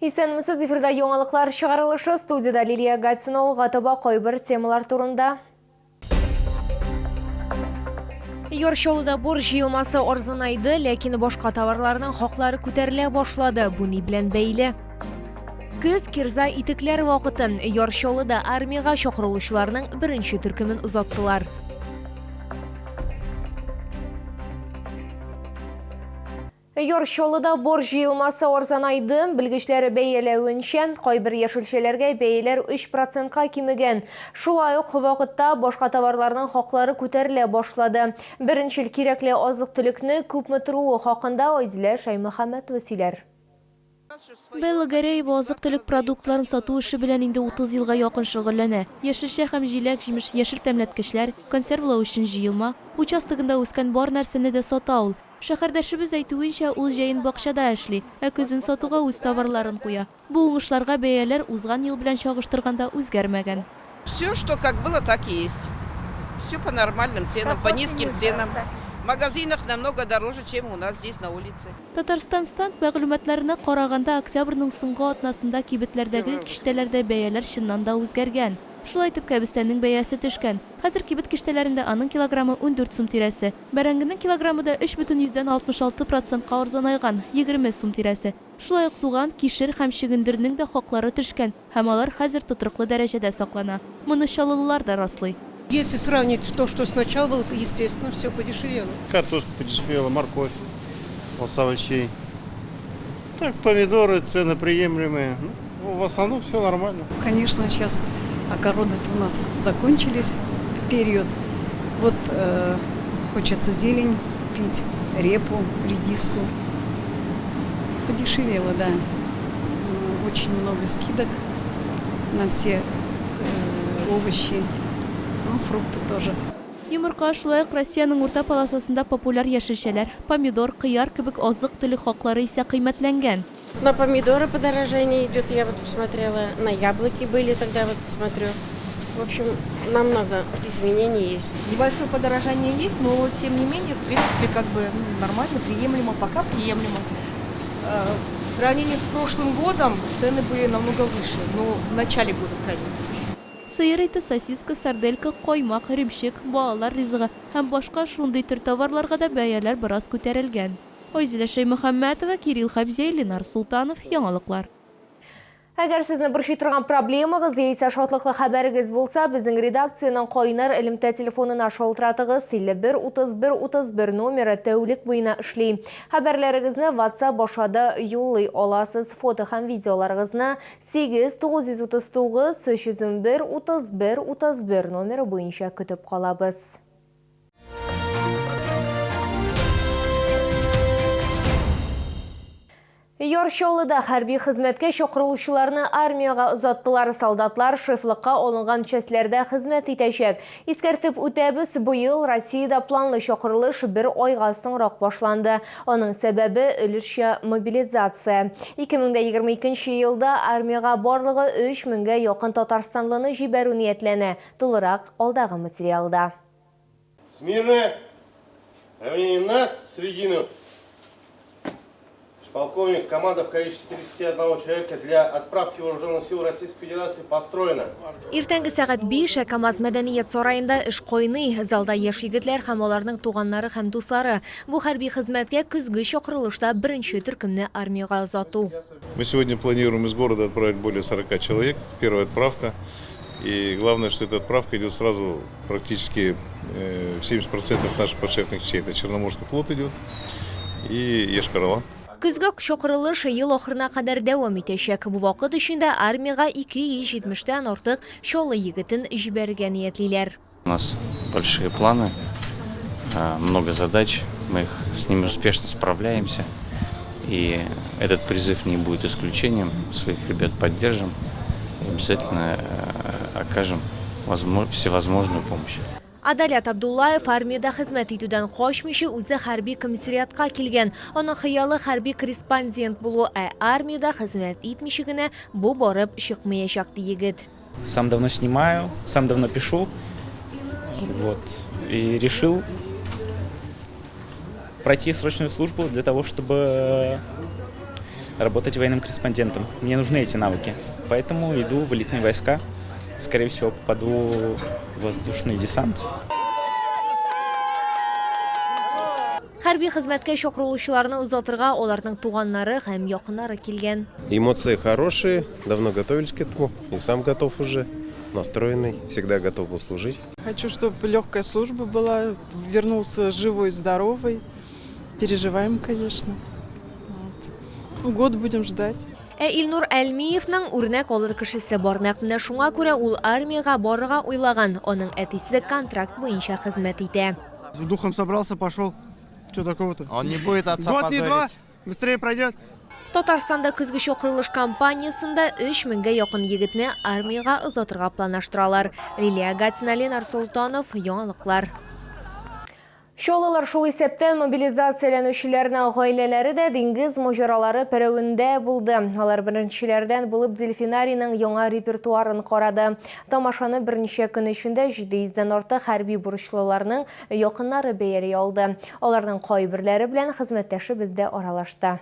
Исәнмесез, эфирда яңалыклар чыгарылышы. Студиядә Лилия Гатина алга таба кайбер темалар турында. Яр Чаллыда бор җыелмасы арзанайды, ләкин башка товарларның хаклары күтәрелә башлады. Бу ни белән бәйле? Көз кирза итекләр вакыты. Яр Чаллыда армиягә чакырылучыларның беренче төркемен озаттылар. Яр Чаллыда бор җыелмасы арзанайды. Белгечләр бәяләвенчә, кайбер яшелчәләргә бәяләр 3 процентка кимегән. Шулай ук вакытта башка товарларның хаклары күтәрелә башлады. Беренчел кирәкле азык-төлекне күпме торуы хакында Айзилә Шәймөхәммәтова сөйләр. Белла Гәрәева азык-төлек продуктларын сату эше белән инде 30 елга якын шөгыльләнә. Яшелчә һәм җиләк-җимеш, яшел тәмләткечләр, консервлау өчен җыелма, участогында үскән бар нәрсәне дә сата ул. Шәһәрдәшебез әйтүенчә, ул җәен бакчада эшли, ә көзен сатуга үз товарларын куя. Бу уңышларга бәяләр узган ел белән чагыштырганда үзгәрмәгән. Все, что как было, так и есть. Все по нормальным ценам, по низким ценам. В магазинах намного дороже, чем у нас здесь на улице. Татарстанстат мәгълүматларына караганда, октябрьнең соңгы атнасында кибетләрдәге киштәләрдә бәяләр чыннан да үзгәргән. Шулай итеп, кәбестәнең бәясе төшкән. Хәзер кибет киштәләрендә аның килограммы 14 сум тирәсе. Бәрәңгенең килограммы да 3,66 процентка арзанайган, 20 сум тирәсе. Шулай ук суган, кишер һәм чөгендернең дә хаклары төшкән. Һәм алар хәзер тотрыклы дәрәҗәдә саклана. Моны чаллылылар да раслый. Если сравнить то, что сначала было, естественно, все подешевело. Картошка подешевела, морковь, с овощей. Так, помидоры, цены приемлемые. Ну, в основном все нормально. Конечно, сейчас огороды-то у нас закончились в период. Вот э, хочется зелень купить, репу, редиску. Подешевело, да. Очень много скидок на все э, овощи, ну, фрукты тоже. Йомырка, шулай ук Россиянең урта полосасында популяр яшелчәләр, помидор, кыяр кебек азык-төлек хаклары исә кыйммәтләнгән. На помидоры подорожание идет, я вот посмотрела, на яблоки были тогда, вот смотрю. В общем, намного изменений есть. Небольшое подорожание есть, но тем не менее, в принципе, как бы ну, нормально, приемлемо, пока приемлемо. В сравнении с прошлым годом цены были намного выше, но в начале года, в крайнем случае. Сыер ите, сосиска, сарделька, каймак, эремчек, балалар ризыгы һәм башка шундый төр товарларга да бәяләр бераз күтәрелгән. Айзилә Шәймөхәммәтова, Кирилл Хәбзәй, Ленар Солтанов, Яңалыклар. Әгәр сезне борчый торган проблемагыз яисә шатлыклы хәбәрегез булса, безнең редакциянең кайнар элемтә телефонына шалтыратыгыз, 51 31 31 номеры тәүлек буена эшли. Хәбәрләрегезне WhatsApp аша да юллый аласыз. Фото һәм видеоларыгызны 8 939 311 31 31 номеры буенча көтеп калабыз. Яр Чаллыда хәрби хезмәткә чакырылучыларны армиягә озаттылар. Солдатлар шефлыкка алынган частьләрдә хезмәт итәчәк. Искәртеп үтәбез, быел Россиядә планлы чакырылыш бер айга соңрак башланды. Аның сәбәбе, өлешчә мобилизация. 2022 елда армиягә барлыгы 3 меңгә якын татарстанлыны җибәрү ниятләнә. Тулырак алдагы материалда. Смирно! Равнение на середину. Полковник, команда в количестве 31 человека для отправки вооруженных сил Российской Федерации построена. Иртәнге сәгать 5, ә КАМАЗ мәдәният сараенда эш кайный. Залда яшь егетләр һәм аларның туганнары һәм дуслары. Бу хәрби хезмәткә көзге чакырылышта беренче төркемне армиягә озату. Мы сегодня планируем из города отправить более 40 человек. Первая отправка. И главное, что эта отправка идет сразу практически 70% э, наших подшефных частей. Это Черноморский флот идет и Йошкар-Ола. Көзге чакырылыш ел ахырына кадәр дәвам итәчәк. Бу вакыт эчендә армиягә 270 тән артык Чаллы егетен җибәрергә ниятлиләр. У нас большие планы, э, много задач, мы их, с ними успешно справляемся. И этот призыв не будет исключением. Своих ребят поддержим и обязательно э, окажем всевозможную помощь. Адалят Абдуллаев армиядә хезмәт итүдән качмыйча үзе хәрби комиссариатка килгән. Аның хыялы хәрби корреспондент булу, ә армиядә хезмәт итмичә генә бу барып чыкмаячак, ди егет. Сам давно снимаю, сам давно пишу. Вот. И решил пройти срочную службу для того, чтобы работать военным корреспондентом. Мне нужны эти навыки. Поэтому иду в элитные войска. Скорее всего, попаду в воздушный десант. Хәрби хезмәткә чакырылучыларны озатырга аларның туганнары һәм якыннары килгән. Эмоции хорошие, давно готовились к этому, и сам готов уже, настроенный, всегда готов был служить. Хочу, чтобы легкая служба была, вернулся живой, здоровый. Переживаем, конечно. Вот. Ну, год будем ждать. Ә Илнур Әлмиевның үрнәк алыр кешесе бар. Нәкъ менә шуңа күрә ул армиягә барырга уйлаган. Аның әтисе контракт буенча хезмәт итә. С духом собрался, пошел. Что такого-то? Он не будет отца Год, не два, позорить. Быстрее пройдет. Татарстанда көзге чакырылыш кампаниясендә 3 меңгә якын егетне армиягә озатырга планлаштыралар. Лилия Гатина, Ленар Солтанов, Яңалыклар. Чаллылар, шул исәптән мобилизацияләнүчеләрнең гаиләләре дә диңгез маҗаралары пәрәвендә булды. Алар беренчеләрдән булып дельфинарийның яңа репертуарын карады. Тамашаны берничә көн эчендә 700 дән артык хәрби бурычлыларның якыннары бәяли алды. Аларның кайберләре белән хезмәттәшебез дә аралашты.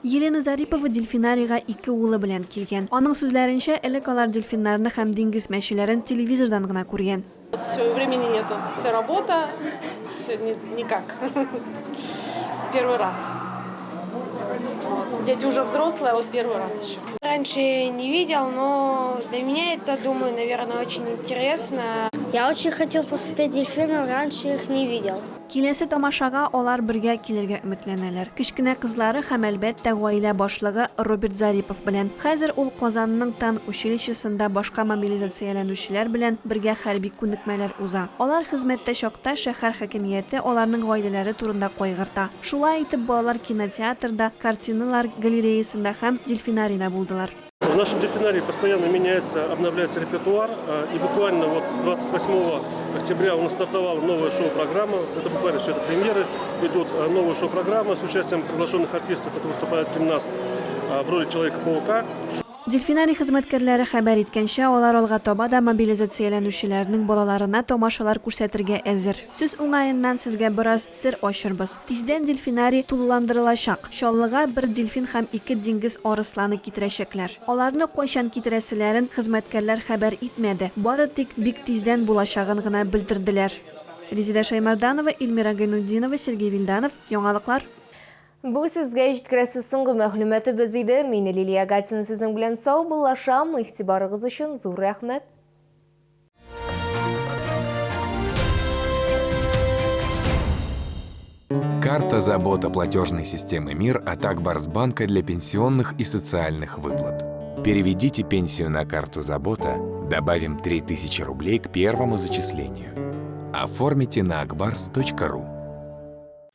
Елена Зарипова дельфинарийга ике улы белән килгән. Аның сүзләренчә, элек алар дельфиннарны һәм диңгез мәчеләрен телевизордан гына күргән. Все, времени нету. Все работа, все никак. Первый раз. Вот. Дети уже взрослые, а вот первый раз еще. Раньше не видел, но для меня это, думаю, наверное, очень интересно. Я очень хотел посмотреть дельфинов, раньше их не видел. Киләсе тамашага алар бергә килергә өметләнәләр. Кечкенә кызлары һәм, әлбәттә, гаилә башлыгы Роберт Зарипов белән. Хәзер ул Казанның танк училищесында башка мобилизацияләнүчеләр белән бергә хәрби күнекмәләр уза. Алар хезмәттә чакта шәһәр хакимияте аларның гаиләләре турында кайгырта. Шулай итеп, балалар кинотеатрда, картиналар галереясында һәм дельфинарийда булдылар. В нашем дельфинарии постоянно меняется, обновляется репертуар. И буквально вот с 28 октября у нас стартовала новая шоу-программа. Это буквально все это премьеры. Идут новые шоу-программы с участием приглашенных артистов. Это выступает гимнаст в роли Человека-паука. Дельфинарий хезмәткәрләре хәбәр иткәнчә, алар алга таба да мобилизацияләнүчеләрнең балаларына тамашалар күрсәтергә әзер. Сүз уңаеннан сезгә бераз сер ачырбыз. Тиздән дельфинарий тулыландырылачак. Чаллыга бер дельфин һәм ике диңгез арысланы китерәчәкләр. Аларны кайчан китерәселәрен хезмәткәрләр хәбәр итмәде. Бары тик бик тиздән булачагын гына белдерделәр. Резеда Шаймарданова, Эльмира Гайнутдинова, Сергей Вильданов. Яңалыклар. Бу сезгә җиткерәсе соңгы мәгълүматыбыз иде. Мин Лилия Гатина сезнең белән саубуллашам. Игътибарыгыз өчен зур рәхмәт. Карта «Забота» платежной системы МИР от Ак Барс Банка для пенсионных и социальных выплат. Переведите пенсию на карту «Забота», добавим 3000 рублей к первому зачислению. Оформите на akbars.ru.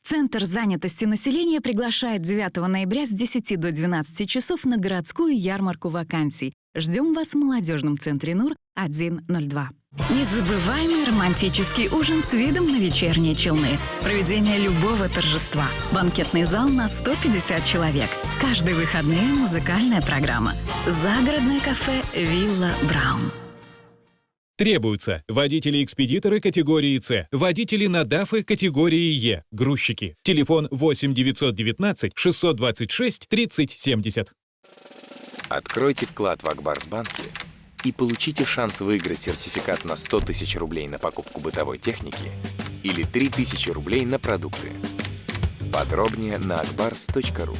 Центр занятости населения приглашает 9 ноября с 10 до 12 часов на городскую ярмарку вакансий. Ждем вас в молодежном центре «Нур» 102. Незабываемый романтический ужин с видом на вечерние Челны. Проведение любого торжества. Банкетный зал на 150 человек. Каждые выходные музыкальная программа. Загородное кафе «Вилла Браун». Требуются водители-экспедиторы категории С, водители на ДАФы категории Е, грузчики. Телефон 8 919 626 30 70. Откройте вклад в Ак Барс Банке и получите шанс выиграть сертификат на 100 тысяч рублей на покупку бытовой техники или 3000 рублей на продукты. Подробнее на akbars.ru.